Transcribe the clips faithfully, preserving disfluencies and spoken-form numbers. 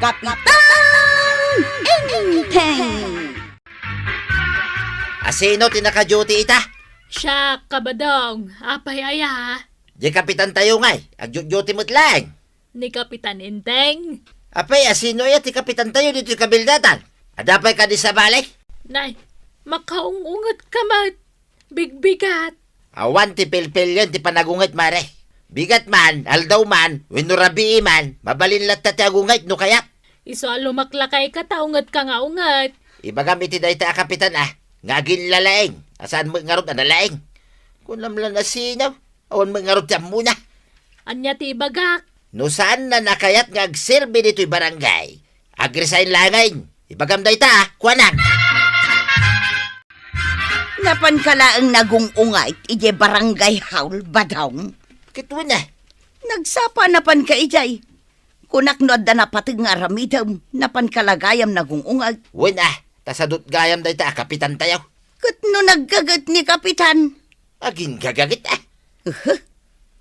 Kapitan Enteng! Asino ti naka-duty ita? Siak, Kabadong. Apay aya? Di kapitan tayo ngay. Agdu-duty met laeng. Ni Kapitan Enteng? Apay, asino aya ti kapitan tayo ditoy kabildatan? Adda pay kadi sabali? Nay, makaung-unget ka met. Bigbigat. Awan ti pilpilian ti panagunget, mare. Bigat man, aldaw man, wenno rabii man, mabalin latta ti agunget no kayat. Isu a lumaklakay ka ta unget ka nga unget. Ibagam iti dayta a kapitan a, nga aginlalaing, a saan met ngarud a nalaing. Kunam la nasinaw, awan met ngarud ti ammona. Ania ti ibagak? No saan na nakayat nga agserbi ditoy barangay, agresign laeng. Ibagam dayta, kuanak. Napanka laeng nagung-unget idiay barangay hall, Badong? Ket wen a. Nagsapa napanka idiay. Kunak no adda napateg nga aramidem, napanka la gayam nagung-unget. Wen a, ta sadut gayam dayta a kapitan tayo. Ket no naggaget ni kapitan? Agingagaget a. Uhu,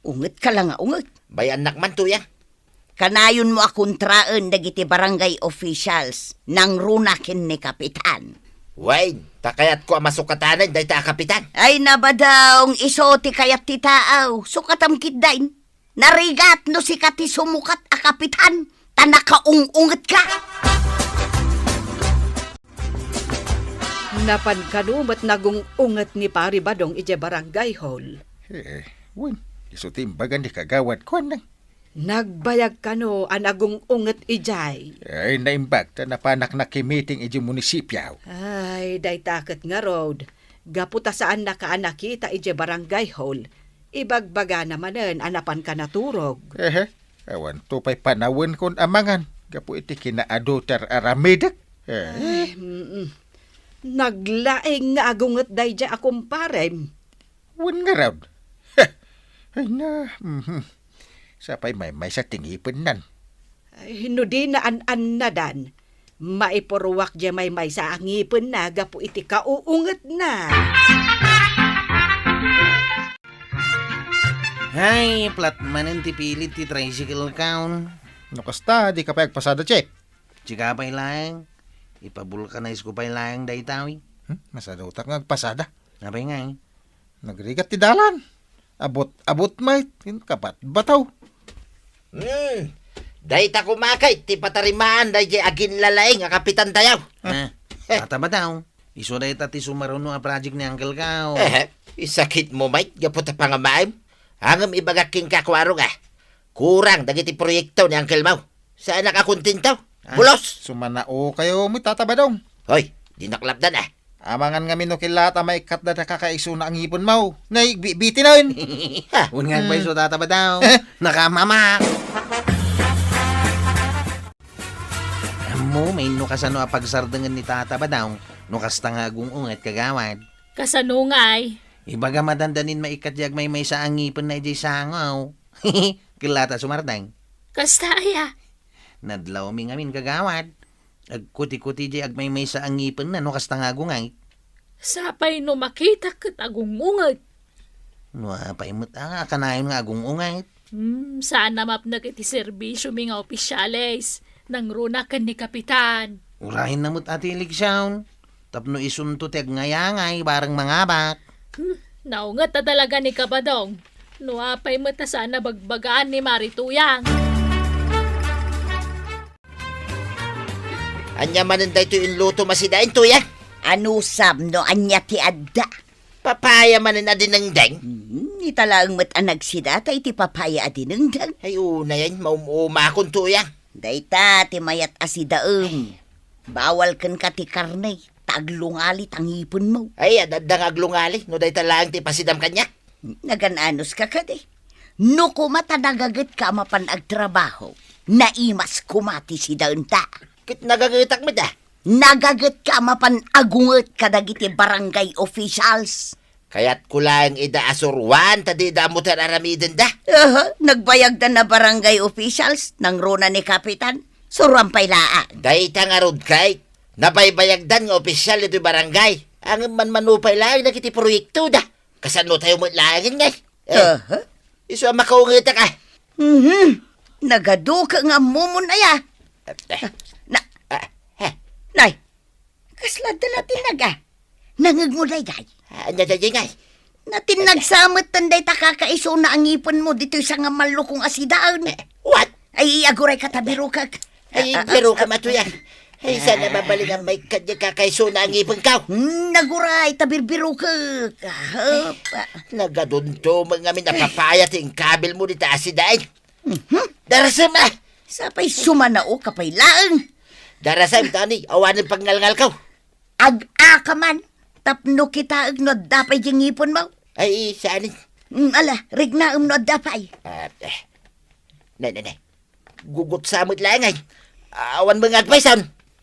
unget ka la nga unget. Bayannak man, Tuyang. Kanayonmo a kontraen dagiti barangay officials, nangruna ken ni kapitan. Wen, ta kayatko a masukatanen dayta a kapitan. Ay, na, Badong, isu ti kayat ti tao. Sukatam ketdin. Narigat no sika ti sumukat a kapitan, ta nakaung-unget ka. Napan kano met nagung-unget ni Pari Badong idiay barangay hall. Eh, wen, isu ti imbagan ni kagawad, kuan nang. Nagbayag kano a nagung-unget idiay? Ay, naimbag ta napanak nakimiting idiay munisipio. Ay, dayta ket ngarud, gapu ta saannaka a nakita idiay barangay hall, ibagbagana manen a napanka naturog. Ehe, awanto pay panawen kon amangan gapu iti kinaadu ti ar-aramidek. Eh. Ay, mm-mm. Naglaing nga agunget daydiay a kumparem. Wen ngarud. Ay na, mhm. Sapay maymaysa ti ngipennan. Ay, no di naan-annadan, maipurruak diay maymaysa a ngipenna gapu iti kauungetna. Hay, plat manen ti pilit ti tricycle kaon. No kasta, di ka pay agpasada, Chip. Sika pay laeng, ipabulkanize ko pay laeng dayta, wi. Hmm? Masadutak nga agpasada. Apay ngay? Nagrigat ti dalan. Abot, abot met, ken kabatbataw. Hmm. Dayta koma ket ti patarimaan daydiay aginlalaing a kapitan tayo. Ah, Tata Badong, isu dayta ti sumaruno a project ni uncle ka, o? Eh, isakitmo met gapu ta pangamaem. Ngem ibagak kenka, kuarog a, kurang dagiti proyekto ni uncle mo. Saanak a kontento. Ah, bulos! Sumanaokayo met, Tata Badong. Hoy, dinak lapdan a. Amangan ngamin no ket la ta maikkat dayta kakaisuna a ngipenmo. Nay, igbitbitinen. Ha? Wen nga pay isu, Tata Badong. Nakamama. Ammo, mainno kasano a pagsardengen ni Tata Badong no kasta nga agung-unget, kagawad. Kasano ngay? Ibaga, madandanin maikkat diay agmaymaysa a ngipenna idiay sango. Ket la ta sumardeng. Kasta aya? Nadlawmi ngamin, kagawad. Agkuti-kuti diay agmaymaysa a ngipenna no kasta nga agunget. Sapay no makitak ket agung-unget. No apay met a kanayon nga agung-unget? Hmm, saan a mapnek iti serbisiomi nga opisyales. Nangruna ken ni Kapitan. Urayenna met a ti eleksion. Tapno isunto ti agngayangay bareng mangabak. Hmm, naunget a talaga ni Kabadong. No apay met a saan a bagbagaan ni Mari Tuyang. Ania manen daytoy inlutom a sidaen, Tuyang? Anusam no ania ti adda? Papaya manen a dinengdeng? Hmm, ita laeng met a nagsida ta iti papaya a dinengdeng. Ay, unayen, maum-umakon, Tuyang. Dayta ti mayat a sidaem. Bawal kenka ti karne, ta aglungali ta ngipenmo. Ay, ad-adda nga aglungali, no dayta laeng ti pasidam kaniak. Nagan-anos ka kadi. No koma ta nagaget ka a mapan agtrabaho, naimas koma ti sidaenta. Ket nagagetak met a. Nagaget ka a mapan agunget kadagiti barangay officials. Kayatko laeng ida a suruan ta dida ammo ti ar-aramidenda. Aha, nagbayagdan a barangay officials, nangruna ni Kapitan. Suruan pay laeng. Dayta ngarud, kay nabaybayagdan nga opisyal ditoy barangay. Ngem manmano pay laeng dagiti proyektoda. Kasano tayo met laengen ngay? Eh, aha. Isu a makaungetak a. Mhm. Nagaduka nga ammomon aya. Eh, eh, Na, ah, eh. Nay, kasla da natinnag, a? Nangngegmo, daydiay? Ah, ania daydiay, ngay? Natinnag sa met dayta kakaisuna a ngipenmo ditoy sangamallukong a sidaen. Eh, what? Ay, agurayka ta birokek. Ay, birokek, matuyan. Ay, saan a mabalin a maikkat diay kakaisuna a ngipenko? Hmm, aguray ta birbirokek. Ah, pa- Nagadunto met ngamin a papaya ti inkabilmo dita a sidaen. Mhm. Darasem, a! Sapay sumanaoka pay laeng. Darasem, tani, awanen pagngalngalko. Ag-aka man, tapno kitaek no adda pay diay ngipenmo. Ay, saan? Mm, ala, rignaem no adda pay. Ah, eh. Nay, nay, nay. Gugutsa met laeng, ay. Awan met nga agpayson.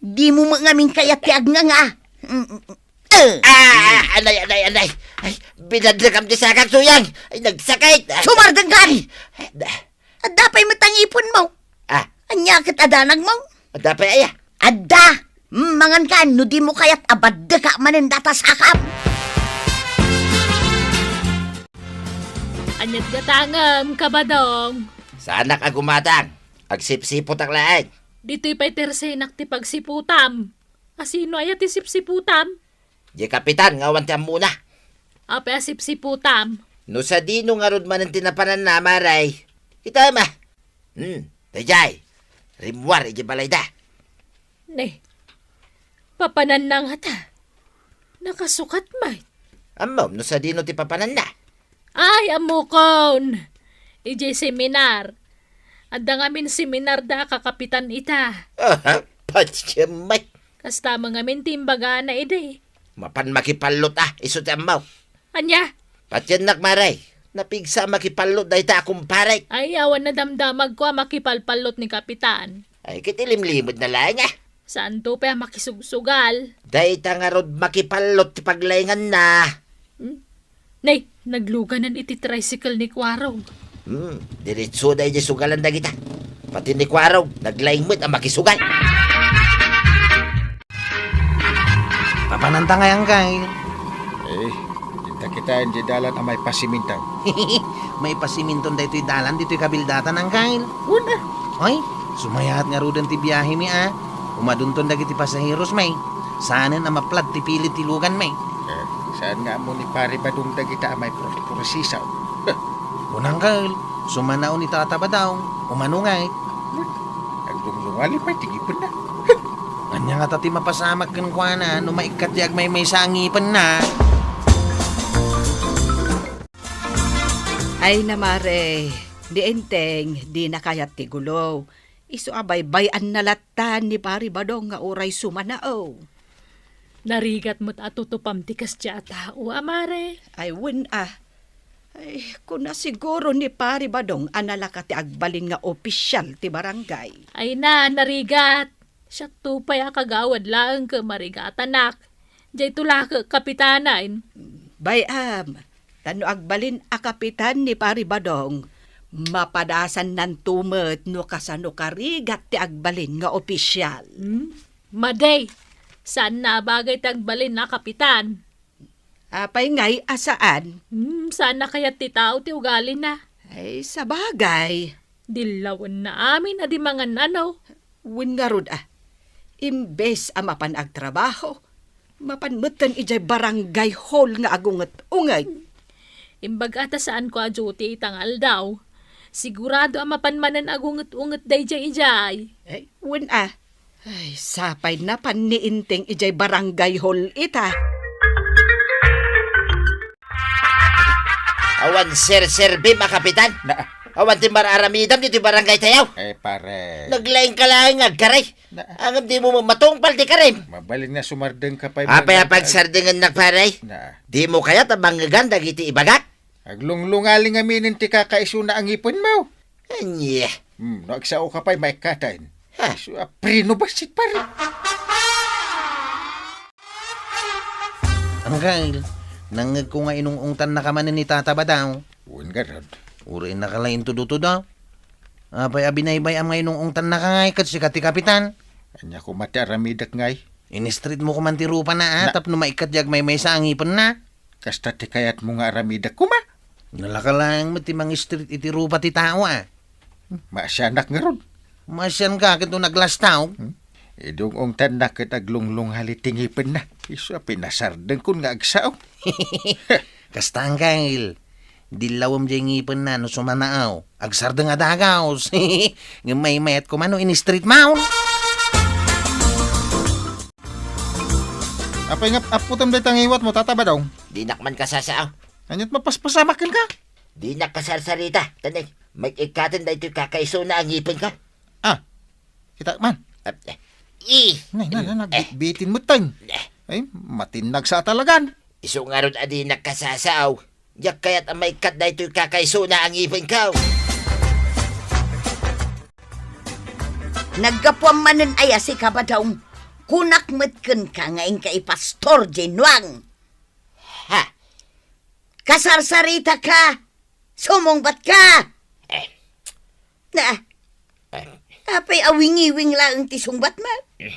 Dimo met ngamin kayat ti agnanga. Mm, mm, mm. Eh. Ah, anay, anay, anay. Ay, binadlekam ti sakak, Suyang. Ay, nagsakit. Ah. Sumardengkan! Ay, da- Adda pay met a ngipenmo. Ah. Ania ket a danagmo? Adda pay aya? Adda. Mm, mangankan no dimo kayat a baddeka manen data sakam. Aniat gatangem, Kabadong? Saanak a gumatang. Agsipsipotak laeng. Ditoy pay tersenak ti pagsiputam. A sino aya ti sipsiputam? Diay kapitan nga awan ti ammona. Apay a sipsiputam? No sadino ngarud manen ti napananna, Mare? Kitam, a. Hmm, daydiay. Rimmuar idiay balayda. Ne, papananna ngata. Nakasukat met. Ammom no sadino ti papananna? Ay, ammokon. Idiay seminar. Adda ngamin seminar da a kakapitan ita. Aha, patiem met. Kasta met ngamin ti imbagana idi. Mapan makipallot a, isu ti ammok. Ania? Patiennak, Mare. Napigsa a makipallot dayta a kumparek. Ay, awan nadamdamagko a makipalpallot ni Kapitan. Ay, ket ilimlimedna laeng, a. Saanto pay a makisugsugal. Dayta ngarud makipallot ti paglainganna. Hmm? Nay, nagluganan iti tricycle ni Kuarog. Hmm, diretsoda idiay sugalan dagita. Pati ni Kuarog, naglaing met a makisugal. Papananta ngay, Angkel? Eh, dita kitaen diay dalan a maipasiminto. Maipasiminton daytoy dalan ditoy kabildatan, Angkel? Wen a. Ay, sumayaat ngaruden ti biahemi a. Umadunton dagiti pasaheros, may. Saanen a maplag ti pilid ti lugan, may. Eh, saan nga ammo ni Pari Badong dagita a maipurpursisaw? Kunam, Angkel, sumanaon ni Tata Badong, umano ngay. Aglunglungali pay ti ngipenna. Ania ngata ti mapasamak kenkuana no maikkat ti agmaymaysa a ngipenna? Ay, namare, ni Enteng, dina kayat ti gulo. Isu a baybay-anna latta ni Pari Badong nga uray sumanao. Narigat met a tutupam ti kasdiay a tao, a, mare. Ay, wen a. Ay, kuna siguro ni Pari Badong a nalaka ti agbalin nga opisial ti barangay. Ay na, narigat. Siakto pay a kagawad laeng ket marigatanak. Diayto la ket kapitanen. Bay-am, ta no agbalin a kapitan ni Pari Badong, mapadasannanto met no kasano karigat ti agbalin nga opisial. Hmm? Madi, saanna a bagay ti agbalin a kapitan. Apay ngay a saan? Hmm, saanna kayat ti tao ti ugalina. Ay, sabagay. Dillawenna amin a di mangan-ano. Wen ngarud a, imbes a mapan agtrabaho, mapan metten idiay barangay hall nga agunget-unget. Imbag a ta saanko a duty ita nga aldaw. Sigurado a mapan manen agunget-unget daydiay idiay. Ay, wen a. Ay, sapay napan ni Enteng idiay barangay hall ita. Awan serserbim a kapitan? Na. Awan ti mar-aramidem ditoy barangay tayo? Eh, pare. Naglaing ka laeng nga agkari. Na. Ngem dimo matungpal ti karim. Mabalin nga sumardeng ka pay. Apay a pagsardengennak, pare? Na. Dimo kayat a bangegan dagiti ibagak? Aglunglungali ngaminen ti kakaisuna a ngipenmo. Ania? Hmm, no agsao ka pay maikkaten. Ha? Isu a preno bassit, pare. Angkel, nangngegko nga inung-ungtannaka manen ni Tata Badong. Wen ngarud. Uray innaka la intudo-tudo. Apay a binaybay-am nga inung-ungtannaka ngay ket sika ti kapitan? Ania koma ti aramidek ngay? In-street mo koman ti rupana, a, na- tapno maikkat diay agmaymaysa a ngipenna. Kasta ti kayatmo nga aramidek koma? Nalaka laeng met ti mang-street iti rupa ti tao, a. Maasianak ngarud. Masianka ket no naglastaw. Hmm? Idung-ungtanna ket aglunglungali ti ngipenna. Isu a pinasardengkon nga agsao. Kasta, Angkel. Dillawem jay ngipenna no sumanaaw. Agsardeng a dagaw. Ngem maymayat koma no in-straight mount. Apay nga apputem dayta ngiwatmo, Tata Badong? Dinak man kasasao. Aniat mapaspasamak kenka? Dinak kasarsarita, ta nay, maikkaten daytoy kakaisuna a ngipenko. Ah, kita man. Ah, eh, i-, Nay, nay, nay, nay, eh, bit-, bitin met tayo. Eh. Ay, matinnag sa talagan. Isu ngarud a dinak kasasao. Diak kayat a maikkat daytoy kakaisuna a ngipenko. Naggapuam manen aya sika, Badong? Kunak met kenka nga inka ipastor, Jinwang. Ha? Kasarsaritaka? Sumungbatka? Eh. Na, eh, apay awingiwing laeng ti sungbatmo? Eh.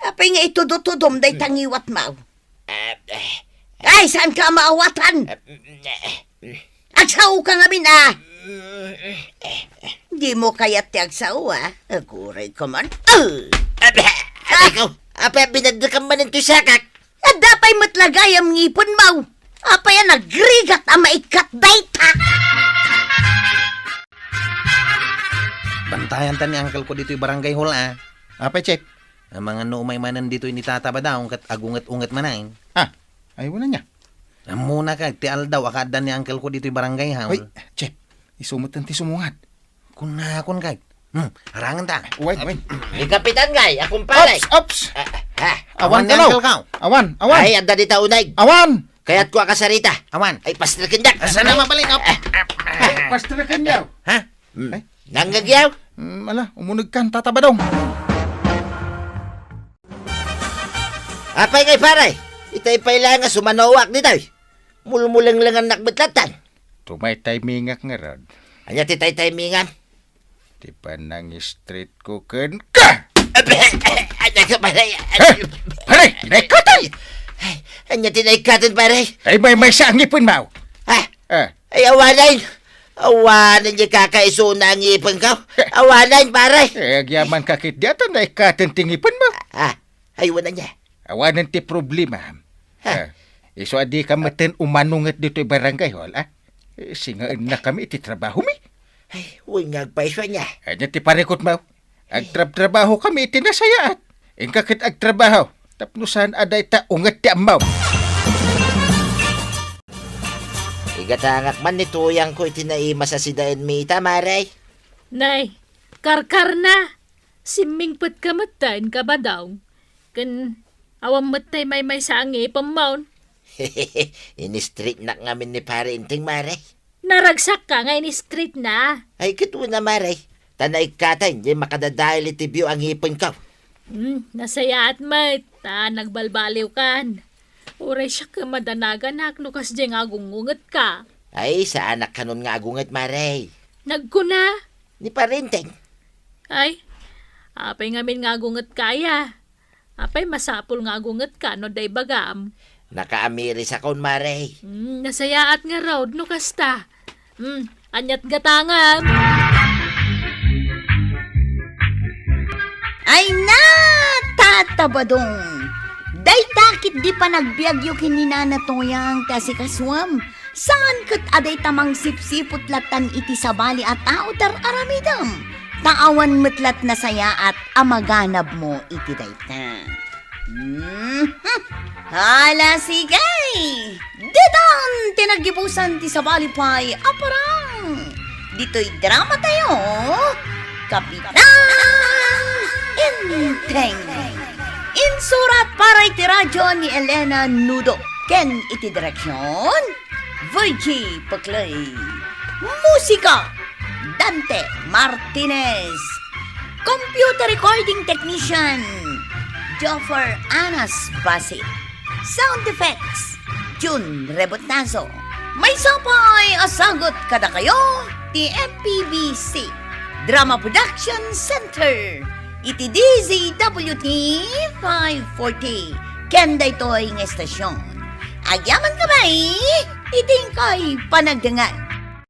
Apay nga itudutudom dayta ngiwatmo? Eh, eh. Ay, saanka a maawatan? Eh, eh. Agsaoka ngamin, a. Dimo kayat ti agsao, a. Aguray ka man. Ah! Aba, aray ko. Apay, binagdakam manen toy sakak. Adda pay met la gayam ngipenmo. Apay a nagrigat a maikkat dayta? Bantayanta ni uncle ko ditoy barangay hall, a. Apay, Chief? Amangan no umay manen ditoy ni Tata Badong ket agunget-unget manen. Ah, ay, wala niya. Ammona ka, ti aldaw a kaadda ni uncle ko ditoy barangay hall. Hoy, Chief, isu met ti sumungad. Kunakon kay. Hmm, arangan ta. Uy, uy. Ni Kapitan ngay, a kumpare. Ops, ops. Ah, ha? Awan, awan ni kalaw. Uncle ka. Awan, awan. Ay, adda dita uneg. Awan. Kayatko a kasarita. Awan. Ay, pastriken diak. Asa na mabalik, op? Ay, pastriken diak. Ha? Hmm. Ay. Nangngegyaw? Hmm, ala, umuneg kan, Tata Badong. Apay ngay, pare? Itay pay laeng nga sumanawak ditoy. Mulmulenglengannak met lattan. Tumaytaymingak ngarud. Ania ti taytaymingam? Ti panang-straight ko kenka! Abe! Ania ka, pare? Eh! Pare! Naikatan! Ay, ania ti naikatan, pare? Ay, maymaysa a ngipenmo! Ah! Eh. Ay, awanen! Awanen ti kakaisuna a ngipenko! Awanen, pare! Eh, agyamanka ketdi, ata naikatan ti ngipenmo? Ah, ay, wala niya. Awanen ti problema. Ha? Ah, isu a dika metten umanunget ditoy barangay hall, a? Eh, singaennakami iti trabahomi. Ay, wen nga agpayso ania. Ania ti parikutmo? Agtrabtrabaho kami iti nasayaat. Inka ket agtrabaho. Tapno saan a dayta unget ti ammom. Igatangak man ni tuyangko iti naimas a sidaenmi ita, mare. Nay, karkarna. Simmingpetka metten, Kabadong. Ken awan met tay maymaysa a ngipenmon. In-straight-nak ngamin ni Pare Enteng, mare. Naragsakka nga in-straight-na. Ay, ket wen a, mare. Ta naikkatan, diay makadadael iti bio a ngipenko. Hmm, nasayaat met, ta nagbalbaliwkan. Uray siak ket madanaganak no kasdiay nga agungungetka. Ay, saanak kanon nga agunget, mare. Nagkuna. Ni Pare Enteng. Ay, apay ngamin nga agungetka aya? Apay masapul nga agungetka no adda ibagam? Nakaamirisakon, mare. Hmm, nasayaat ngarud no kasta. Hmm, aniat gatangam? Ay na, Tata Badong! Dayta ketdi panagbiagyo ken ni Nana Toyang ti asikasuam. Saan ket a dayta mangsipsiput lattan iti sabali a tao ti ar-aramidem, ta awan met lat nasayaat a maganabmo iti dayta. Mhm. Hala, sige! Ditan ti naggibusan ti sabali pay a parang. Ditoy dramatayo, Kapitan Enteng. Insurat para iti radyo ni Elena Nudo ken iti direksyon, Virgie Peclay. Musika, Dante Martinez. Computer recording technician, Joffer Anas Basit. Sound effects, Jun Rebotazo. Maysa pay a sagut kadakayo ti M P B C Drama Production Center iti D Z W T five forty. Ken daytoy nga estasyon, agyamankami iti inkay panagdengngeg.